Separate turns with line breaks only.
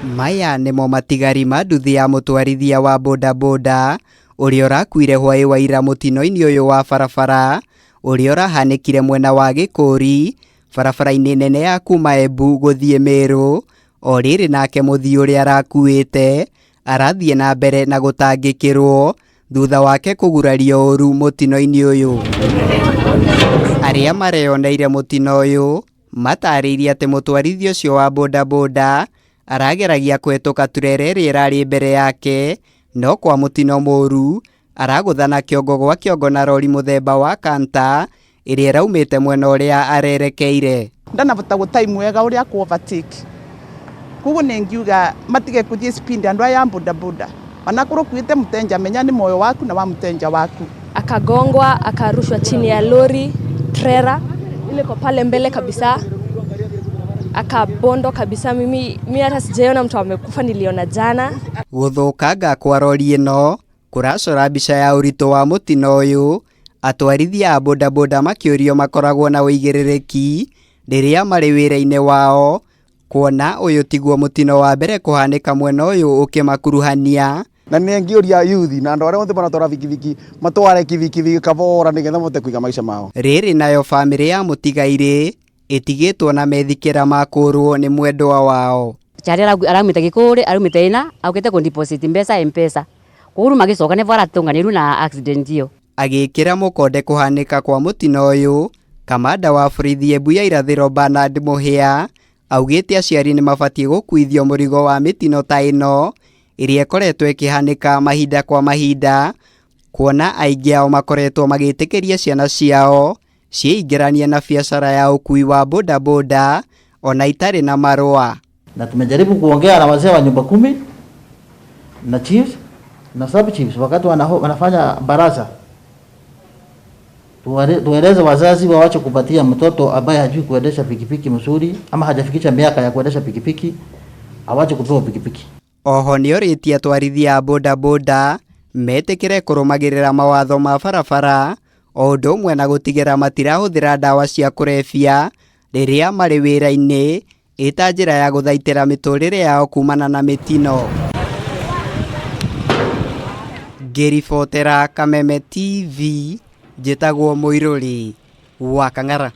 Maya nĩmo matigari ma nduthi ya mũtwarithia wa bodaboda ũrĩa ũrakuire hwaĩ wa ira mũtino-inĩ ũyũ wa barabara ũrĩa ũrahanĩkire mwena wa Gĩkũri barabara-inĩ nene ya kuma Embu gũthiĩ Meru. O rĩrĩ nake mũthii ũrĩa arakuĩte arathiĩ na mbere na gũtangĩkĩrwo thutha wake kũgurario ũru mũtino-inĩ ũyũ. Arĩa mareyoneire mũtino ũyũ matarĩirie atĩ mũtwarithia ũcio wa bodaboda arageragia kũhetũka turera ĩrĩa ĩrarĩ mbere yake no kwa mũtino mũru aragũthana kĩongo gwa kĩongo na rori mũthemba wa Canter ĩrĩa ĩraumĩte mwena ũrĩa arerekeire.
Ndanavota gũtime wega ũrĩa kũ overtake koguo nĩngiuga matige kũthiĩ speed andũ aya a bodaboda onakorwo ũkuĩte mũtenja menya nĩ muoyo waku na wa mũtenja waku.
Akagongwa akarushwa chini ya lori trera ile iko pale mbele kabisa, akabondwa kabisa. Mimi mi hata sijaiona mtu amekufa, niliona jana.
Gũthũkanga kwa rori ĩno kũracora mbica ya ũritũ wa mũtino ũyũ, atwarithia a bodaboda makĩũrio makoragwo na ũigĩrĩrĩki rĩrĩa marĩ wĩra-inĩ wao, kuona ũyũ tiguo mũtino wa mbere kũhanĩka mwena ũyũ ũkĩmakuruhania.
Na nĩ ngĩũria yuthi na andũ arĩa othe maratwara bikibiki matware kibikibiki kabora nĩgetha mahote kũiga maica mao.
Rĩrĩ nayo bamĩrĩ ya mũtigairĩ ĩtigĩtwo na methikĩra ma kũrwo nĩ mwendwa wao.
Chari araumite Gikuri, araumite ina aukite ku deposit mbeca Mpesa, koguo magicoka nivo aratunganirwo na accident iyo.
Agĩkĩra mũkonde kũhanĩka kwa mũtino ũyũ, kamanda wa borithi Embu ya irathĩro Bernard Mũhĩa augĩte aciari nĩ mabatiĩ gũkuithio mũrigo wa mĩtino ta ĩno ĩrĩa ĩkoretwo ĩkĩhanĩka mahinda kwa mahinda, kuona aingĩ ao makoretwo magĩtĩkĩria ciana ciao ciĩingĩranie na biacara ya ũkui wa bodaboda ona itarĩ na marũa.
Na tumejaribu kuongea na wazee wa nyumba kumi na chiefs na sub chiefs wakati wanafanya baraza, tueleze wazazi wawache kupatia mtoto ambaye hajui kuendesha pikipiki mzuri ama hajafikisha miaka ya kuendesha pikipiki, awache kupewa pikipiki.
Oho nĩorĩtie atwarithia a bodaboda metĩkĩre kũrũmagĩrĩra mawatho ma barabara o ũndũ ũmwe na gũtigĩra matirahũthĩra ndawa cia kũrebia rĩrĩa marĩ wĩra-inĩ ĩta njĩra ya gũthaitĩra mĩtũrĩre yao kumana na mĩtino. Ngĩribotera Kameme TV njĩtagwo Mũirũrĩ wa Kang'ara.